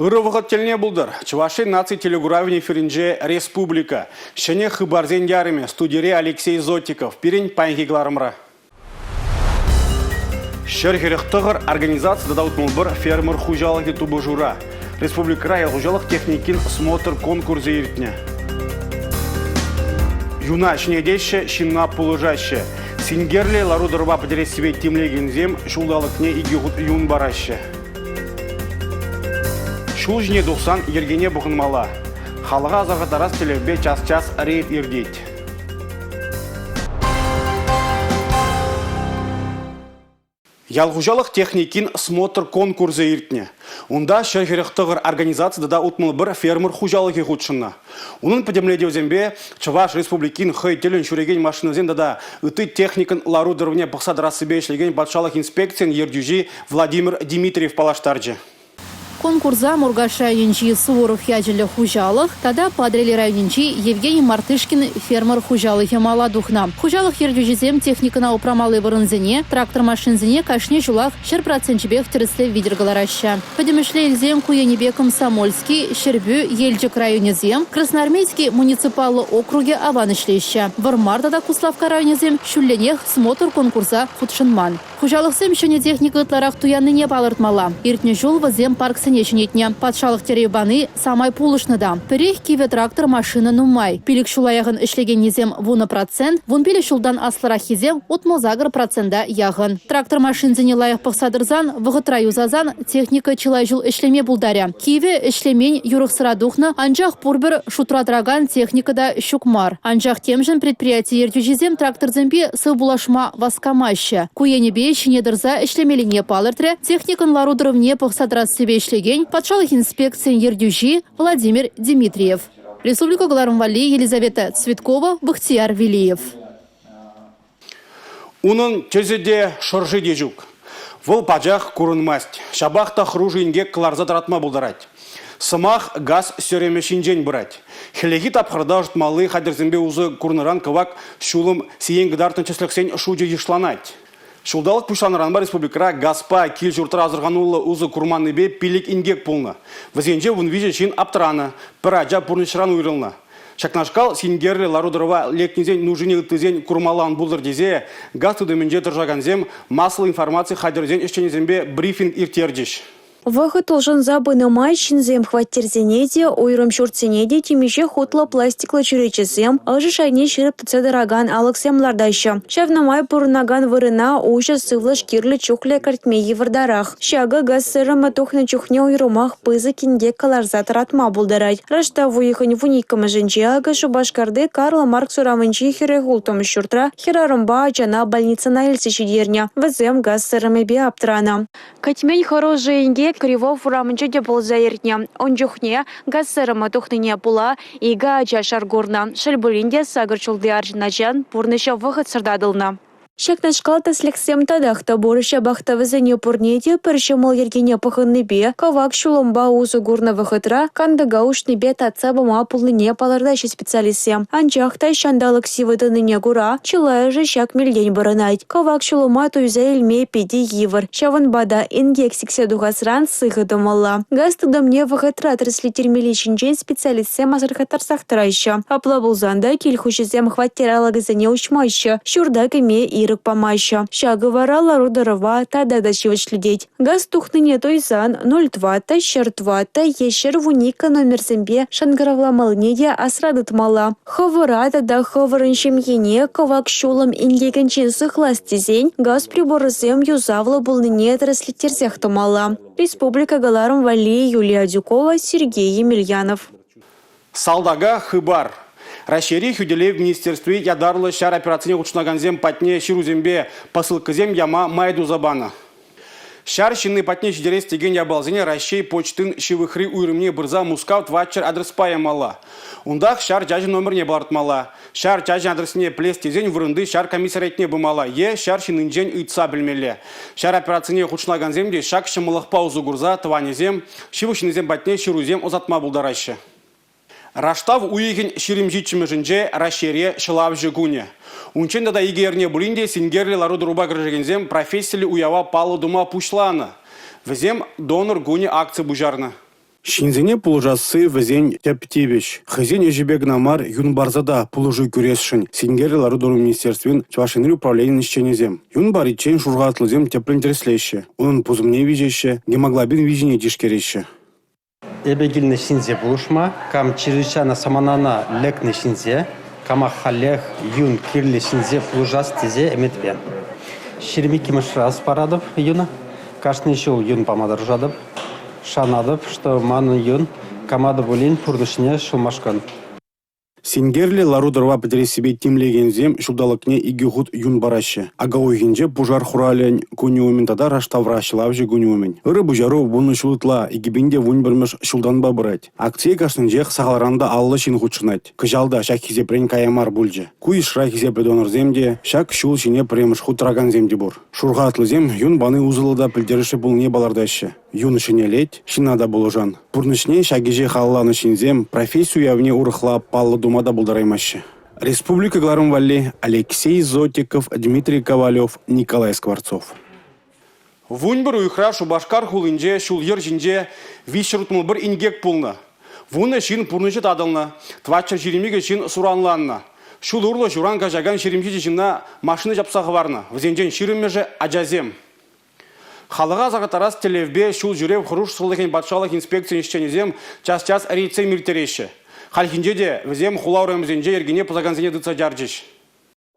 Ырӑ вӑхӑт тӗлне пултӑр. Чӑваш Ен наци телекуравӗн эфирӗнче «Республика». Ҫӗнӗ хыпарсен ярӑмӗ. Студире Алексей Зотиков. Пирӗн паянхи кӑларӑмра. 149 организаци тата 61 фермер хуҫалӑхӗ тупӑшура. Республикӑра ял хуҫалӑх техникин смотр конкурсӗ иртнӗ. Юна ҫӗнетеҫҫӗ, ҫынна пулӑшаҫҫӗ. Синкерлӗ лару-тӑрӑва пӗтерессипе тимлекенсем ҫулталӑкне икӗ хут юн параҫҫӗ. Ҫул ҫине тухсан йӗркене пӑхӑнмалла. Халӑха асӑрхаттарас тӗллевпе час-час рейд иртет. Ял хуҫалӑх техникин смотр конкурсӗ иртнӗ. Унта 149 организаци тата 61 фермер хуҫалӑхӗ хутшӑннӑ. Унӑн пӗтӗмлетӗвӗсемпе Чӑваш Республикин хӑй тӗллӗн ҫӳрекен машинӑсен тата ытти техникӑн лару-тӑрӑвне пӑхса тӑрассипе ӗҫлекен патшалӑх инспекцийӗн ертӳҫи Владимир Дмитриев паллаштарчӗ. Конкурса Муркаш районӗнчи Суворов ячӗллӗ хуҫалӑх тата Патӑрьел районӗнчи Евгений Мартышкин фермер хуҫалӑхӗ мала тухнӑ. Хуҫалӑх ертӳҫисем техникӑна упрамалли вырӑнсене, трактор-машинсене кашни ҫулах 100 проценчӗпех тӗрӗслев витӗр кӑлараҫҫӗ. Пӗтӗмӗшле илсен ку енӗпе Комсомольски, Ҫӗрпӳ, Елчӗк районӗсем, Красноармейски муниципаллӑ округӗ аван ӗҫлеҫҫӗ. Вӑрмар тата Куславкка районӗсем ҫулленех смотр-конкурса хутшӑнман. Хуҫалӑхсем ҫӗнӗ техника ытларах туяннине палӑртмалла. Иртнӗ ҫул вӗсем парксене ҫӗнетнӗ. Патшалӑх тӗрев пани самай пулӑшнӑ та. Пӗрех кивӗ трактор, машина нумай. Пилӗк ҫула яхӑн ӗҫлекеннисем 10 процент, 15 ҫултан аслӑраххисем 68 процента яхӑн. Трактор машинсене лайӑх пӑхса тӑрсан, вӑхӑтра юсасан техника чылай ҫул ӗҫлеме пултарӗ. Кивӗ, ӗҫлемен, юрӑхсӑра тухнӑ, анчах пурпӗр шутра тӑракан техника та ҫук мар. Анчах темшӗн предприяти ертӳҫисем тракторсемпе сывпуллашма васкамаҫҫӗ. Ку енӗпе ҫине тӑрса ӗҫлемеллине палӑртрӗ техникӑн лару-тӑрӑвне пӑхса тӑрассипе ӗҫлекен патшалӑх инспекцийӗн ертӳҫи Владимир Дмитриев. Республика кӑларӑм валли Елизавета Цветкова, Бахтияр Велиев. Унӑн тӗсӗ те, шӑрши те ҫук. Вӑл пачах курӑнмасть. Ҫапах та хӑрушӑ инкек кӑларса тӑратма пултарать. Сӑмах газ сӗрӗмӗ ҫинчен пырать. Хӗллехи тапхӑрта ӑшӑтмалли хатӗрсемпе усӑ курнӑран кӑвак ҫулӑм сиен кӑтартнӑ тӗслӗхсен шучӗ йышланать. Ҫулталӑк пуҫланнӑранпа республикӑра газпа кил-ҫуртра асӑрхануллӑ усӑ курманнипе пилӗк инкек пулнӑ. Вӗсенче 13 ҫын аптӑранӑ, пӗр ача пурнӑҫран уйрӑлнӑ. Ҫакнашкал синкерлӗ лару-тӑрӑва лекнисен нушине ыттисен курмалла ан пултӑр тесе газ тытӑмӗнче тӑрӑшакансем массӑллӑ информаци хатӗрӗсен ӗҫченӗсемпе брифинг ирттерчӗҫ. Вӑхӑт улшӑнса пынӑ май ҫынсем хваттерсене те, уйрӑм ҫуртсене те темиҫе хутлӑ пластиклӑ чӳречесем, ӑшӑ шайне ҫирӗп тытса тӑракан алӑксем лартаҫҫӗ. Ҫавна май пурӑнакан вырӑна уҫӑ сывлӑш кирлӗ чухлӗ кӗртме йывӑртарах. Ҫакӑ газ сӗрӗмӗ тухнӑ чухне уйрӑмах пысӑк инкек кӑларса тӑратма пултарать. Раштав уйӑхӗн 12-мӗшӗнче акӑ Шупашкарти Карл Маркс урамӗнчи 46-мӗш ҫуртра хӗрарӑмпа ачана больницӑна илсе ҫитернӗ. Вӗсем газ сӗрӗмӗпе аптӑранӑ. Кӗтмен хӑрушӑ инкек Кривов урамӗнче те пулса иртнӗ. Ун чухне газ сӗрӗмӗ тухнине пула икӗ ача шар курнӑ. Шел пулин те, сакӑр ҫулти арҫын ачан пурнӑҫӗ вӑхӑтсӑр татӑлнӑ. Ҫакнашкал тӗслӗхсем татах та пур. Ҫапах та вӗсене пурне те пӗр ҫӑмӑл йӗркене пӑхӑннипе, кӑвак ҫулӑмпа усӑ курнӑ вӑхӑтра кантӑка уҫнипе татса пама пулнине палӑртаҫҫӗ специалистсем. Анчах та ҫанталӑк сивӗ тӑнине кура чылайӑшӗ ҫак мелтен пӑрӑнать. Кӑвак ҫулӑма туйса илме питӗ йывӑр. Ҫавӑнпа та инкек сиксе тухасран сыхӑ тӑмалла. Газ тытӑмне вӑхӑтра тӗрӗслеттермелли ҫинчен специалистсем асӑрхаттарсах тӑраҫҫӗ. Апла пулсан та кил хуҫисем хваттер алӑкӗсене уҫмаҫҫӗ, ҫурта кӗме ирӗк памаҫҫӗ. Ҫакӑ вара лару-тӑрӑва тата та ҫивӗчлетет. Газ тухнине туйсан 04, 104 е 112 номерсемпе шӑнкӑравламаллине те асра тытмалла. Хӑвӑра тата хӑвӑрӑн ҫемьене кӑвак ҫулӑм инкекӗнчен сыхлас тесен газ приборӗсем юсавлӑ пулнине тӗрӗслеттерсех тӑмалла. Республика кӑларӑм валли Юлия Адюкова, Сергей Емельянов. Салтака хыпар. Раҫҫейри хӳтӗлев министерстви ятарлӑ ҫар операцине хутшӑнакансем патне ҫырусемпе посылкӑсем яма май туса панӑ. Ҫар ҫынни патне ҫитерес текен япаласене Раҫҫей почтин ҫывӑхри уйрӑмне пырса Мускав 400 адреспа ямалла. Унтах ҫар чаҫӗн номерне палӑртмалла. Ҫар чаҫӗн адресне пӗлес тесен вырӑнти ҫар комиссариатне пымалла е ҫар ҫыннинчен ыйтса пӗлмелле. Ҫар операцине хутшӑнакансем те ҫак ҫӑмӑллӑхпа усӑ курса тӑванӗсем, ҫывӑх ҫыннисем патне ҫырусем ӑсатма пултараҫҫӗ. Раштав уйӑхӗн 27-мӗшӗнче Раҫҫейре ҫӑлавҫӑ кунӗ. Унччен тата икӗ эрне пулин те синкерлӗ лару-тӑрупа кӗрешекенсем профессиллӗ уява паллӑ тума пуҫланӑ. Вӗсем «Донор кунӗ» акци пуҫарнӑ. Ҫынсене пулӑшасси вӗсен тӗп тивӗҫ. Хӑйсен ӗҫӗпе кӑна мар, юн парса та пулӑшу кӳресшӗн синкерлӗ лару-тӑру министерствин Чӑваш Енри управленийӗн ӗҫченӗсем. Юн париччен шурхатлисем тӗплӗн тӗрӗслеҫҫӗ, унӑн пусӑмне виҫеҫҫӗ, гемоглобин виҫине тишкереҫҫӗ. «Эпӗ килнӗ ҫынсене пулӑшма, кам чрезвычайлӑ саманана лекнӗ ҫынсене, кама халех юн кирлӗ ҫынсене пулӑшас тесе ӗмӗтпе. 22-мӗш ҫул паратӑп юна, кашни ҫул юн пама тӑрӑшатӑп. Шанатӑп, что манӑн юн кама та пулин пурнӑҫне ҫӑлмашкӑн». Синкерлӗ лару-тӑрӑва пӗтерессипе тимлекенсем ҫулталӑкне икӗ хут юн параҫҫӗ: ака уйӑхӗнче пушар хуралӗн кунӗ умӗн тата раштавра ҫӑлавҫӑ кунӗ умӗн. Ырӑ пуҫару 10 ҫул ытла 2011-мӗш ҫултанпа пырать. Акцие кашнинчех сахалран та 50 ҫын хутшӑнать. Кӑҫал та ҫак хисепрен кая мар пулчӗ. Ку йышра хисеплӗ донорсем те, ҫак ҫул ҫине пӗрремӗш хут тӑракансем те пур. Шурхатлисем юн пани усӑллӑ та пӗлтерӗшлӗ пулнине палӑртаҫҫӗ. Юн ҫӗнелет, ҫынна та пулӑшан. Пурнӑҫне ҫак ӗҫе халалланӑ ҫынсем професси уявне урӑхла паллӑ тума та пултараймаҫҫӗ. Республика кӑларӑм валли Алексей Зотиков, Дмитрий Ковалев, Николай Скворцов. 11 уйӑхра Шупашкар хулинче ҫул-йӗр ҫинче 361 инкек пулнӑ. Вунӑ ҫын пурнӑҫӗ татӑлнӑ, 422 ҫын суранланнӑ. Ҫул урлӑ ҫуран каҫакан 27 ҫынна машина ҫапса хӑварнӑ. Вӗсенчен ҫирӗммӗшӗ – ачасем. Халӑха асӑрхаттарас тӗллевпе ҫул ҫӳрев хӑрушсӑрлӑхӗн патшалӑх инспекцийӗн ӗҫченӗсем час-час рейдсем ирттереҫҫӗ. Хальхинче те вӗсем хула урамӗсенче йӗркене пӑсакансене тытса чарчӗҫ.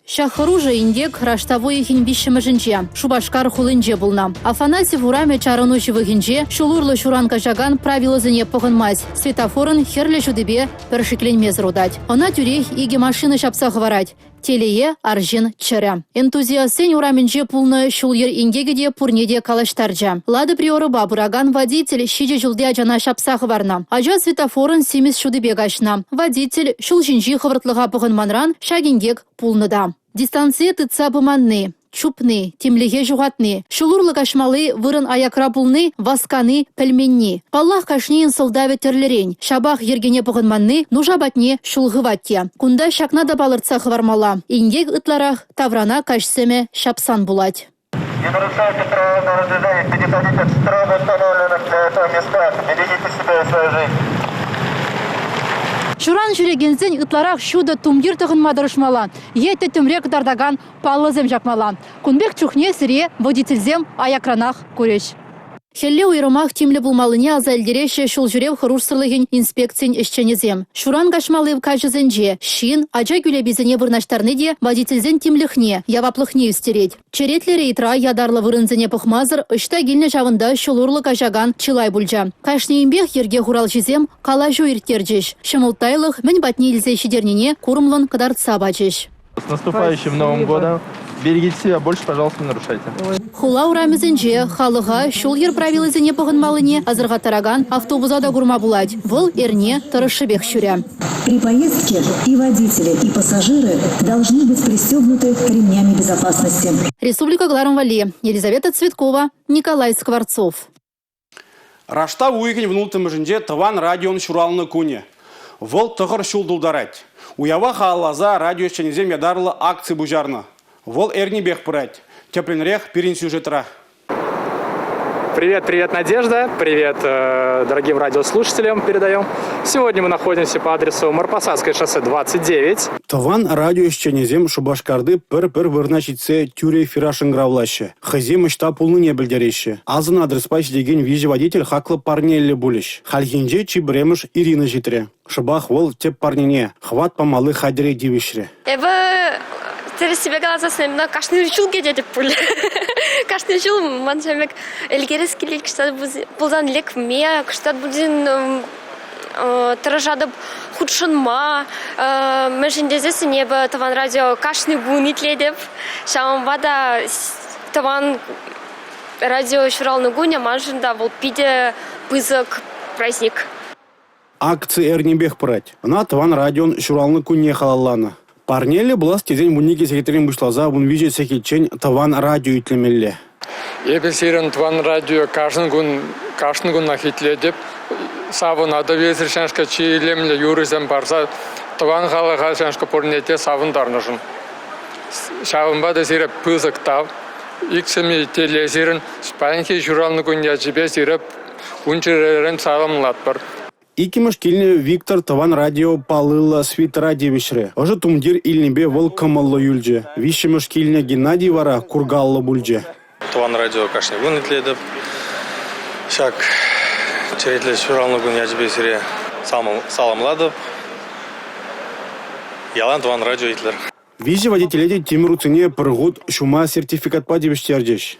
Ҫак хӑрушӑ инкек раштав уйӑхӗн виҫҫӗмӗшӗнче Шупашкар хулинче пулнӑ. Афанасьев урамӗ чарӑну ҫывӑхӗнче ҫул урлӑ ҫуран каҫакан правилӑсене пӑхӑнмасть, светофорӑн хӗрлӗ ҫутипе пӗр шикленмесӗр утать. Ӑна тӳрех икӗ машина ҫапса хӑварать. Телее, арҫын чӗрӗ. Энтузиастсен урамӗнче пулнӑ ҫул-йӗр инкекӗ те пурне те калаҫтарчӗ. Лада Приорӑпа пыракан водитель ҫичӗ ҫулти ачана ҫапса хӑварнӑ. Ача светофорӑн симӗс ҫутипе каҫнӑ. Водитель ҫул ҫинчи хӑвӑртлӑха пӑхӑнманран ҫак инкек пулнӑ та. Дистанцие тытса пыманни, чупни, тимлӗхе ҫухатни, ҫул урлӑ каҫмалли вырӑн аякра пулни, васкани, пӗлменни. Паллах, кашнийӗн сӑлтавӗ тӗрлӗрен. Ҫапах йӗркене пӑхӑнманни нуша патне ҫул хывать те. Кунта ҫакна та палӑртса хӑвармалла. Инкек ытларах таврана каҫ сӗмӗ ҫапсан пулать. Не нарушайте правила дорожного движения, переходите в строго установленных для этого местах. Берегите себя и свою жизнь. Ҫуран ҫӳрекенсен ытларах ҫутӑ тумтир тӑхӑнма тӑрӑшмалла е тӗттӗмре кӑтартакан паллӑсем ҫакмалла. Кун пек чухне сире водительсем аякранах курӗҫ. Хӗлле уйрӑмах тимлӗ пулмаллине аса илтереҫҫӗ ҫул ҫӳрев хӑрушсӑрлӑхӗн инспекцийӗн ӗҫченӗсем. Ҫуран каҫмалли каҫӑсенче ҫын, ача кӳлеписене вырнаҫтарни те водительсен тимлӗхне, яваплӑхне ӳстерет. Черетлӗ рейдра ятарлӑ вырӑнсене пӑхмасӑр ӑҫта килнӗ ҫавӑнта ҫул урлӑ каҫакан чылай пулчӗ. Кашнийӗнпех йӗрке хуралҫисем калаҫу ирттерчӗҫ, ҫӑмӑлттайлӑх мӗн патне илсе ҫитернине курӑмлӑн кӑтартса пачӗҫ. С наступающим Новым годом! Берегите себя, больше, пожалуйста, не нарушайте. Хула урамӗсенче халӑха ҫул-йӗр правилисене пӑхӑнмаллине асӑрхаттаракан автобуса та курма пулать. Вӑл эрне тӑрӑшшӗпех ҫӳрӗ. При поездке и водители, и пассажиры должны быть пристегнуты ремнями безопасности. Республика кӑларӑм валли Елизавета Цветкова, Николай Скворцов. Раштав уйӑхӗн вунулттӑмӗшӗнче Тӑван радион ҫуралнӑ кунӗ. Вӑл тӑхӑр ҫул тултарать. Уява халалласа радио ӗҫченӗсем ятарлӑ акци пуҫарнӑ. Вӑл эрнипех пырать. Тӗплӗнрех пирӗн сюжетра. Привет, привет, Надежда. Привет, дорогим радиослушателям передаем. Сегодня мы находимся по адресу Марпасадское шоссе 29. Тӑван радио ӗҫченӗсем Шупашкарти пӗр-пӗр вырӑна ҫитсе тӳрӗ эфира шӑнкӑравлаҫҫӗ. Хӑйсем ӑҫта пулнине пӗлтереҫҫӗ. Асӑннӑ адреспа ҫитекен виҫӗ водитель хаклӑ парнеллӗ пулӗҫ. Хальхинче чи пӗрремӗш Ирина ҫитрӗ. Шӑпах вӑл тӗп парнене, хӑват памалли хатӗре тивӗҫрӗ. Эпӗ тӗрӗссипе каласассӑн эпӗ кашни ҫул кӗтетӗп пуль. Кашни ҫул ман ҫамрӑк ӗлкӗрес килет, кӑштах пулсан лекме, кӑштах пулсан тӑрӑшатӑп хутшӑнма. Мӗншӗн тесессӗн эпӗ тӑван радио кашни кун итлетӗп. Ҫавӑнпа та тӑван радио ҫуралнӑ кунӗ маншӑн та вӑл питӗ пысӑк праздник. Акци эрнипех пырать. Ӑна Тӑван радион ҫуралнӑ кунне халалланӑ. Парнеллӗ пулас тесен 12 сехетрен пуҫласа 13 сехетчен Тӑван радио итлемелле. Эпӗ сирӗн Тӑван радио кашни кун кашни кунах итлетӗп. Савӑнатӑп эсир ҫакнашкал чи илемлӗ юрӑсем парса тӑван халӑха ҫакнашкал пурне те савӑнтарнӑшӑн. Ҫавӑнпа та сире пысӑк тав. Иксӗлми телей сирӗн. Паянхи ҫуралнӑ кун ячӗпе сире. Ун-чӗререн саламлатпӑр. Иккӗмӗш килнӗ Виктор Тӑван радио паллӑллӑ свитера тивӗҫрӗ. Ӑшӑ тумтир илнипе вӑл кӑмӑллӑ юлчӗ. Виҫҫӗмӗш килнӗ Геннадий вара куркаллӑ пулчӗ. Тӑван радио кашни кун итлетӗп. Ҫак черетлӗ ҫуралнӑ кун ячӗпе сире саламлатӑп. Ялан Тӑван радио итлӗр. Виҫӗ водителе те тимӗр утсене пӗр хут ҫума сертификатпа тивӗҫтерчӗҫ.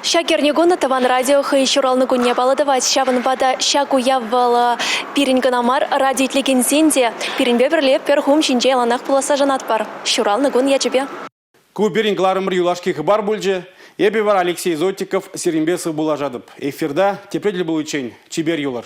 Ҫак эрнекун Тӑван радио хӑй ҫуралнӑ кунне паллӑ тӑвать. Ҫавӑнпа та ҫак уяв вӑл пирӗн кӑна мар, радио итлекенсен те пирӗнпе пӗрле пӗр хум ҫинче яланах пуласса шанатпӑр. Ҫуралнӑ кун ячӗпе. Ку пирӗн кӑларӑмри юлашки хыпар пулчӗ. Эпӗ вара Алексей Зотиков сирӗнпе сывпуллашатӑп. Эфирта тепре тӗл пуличчен чипер юлӑр.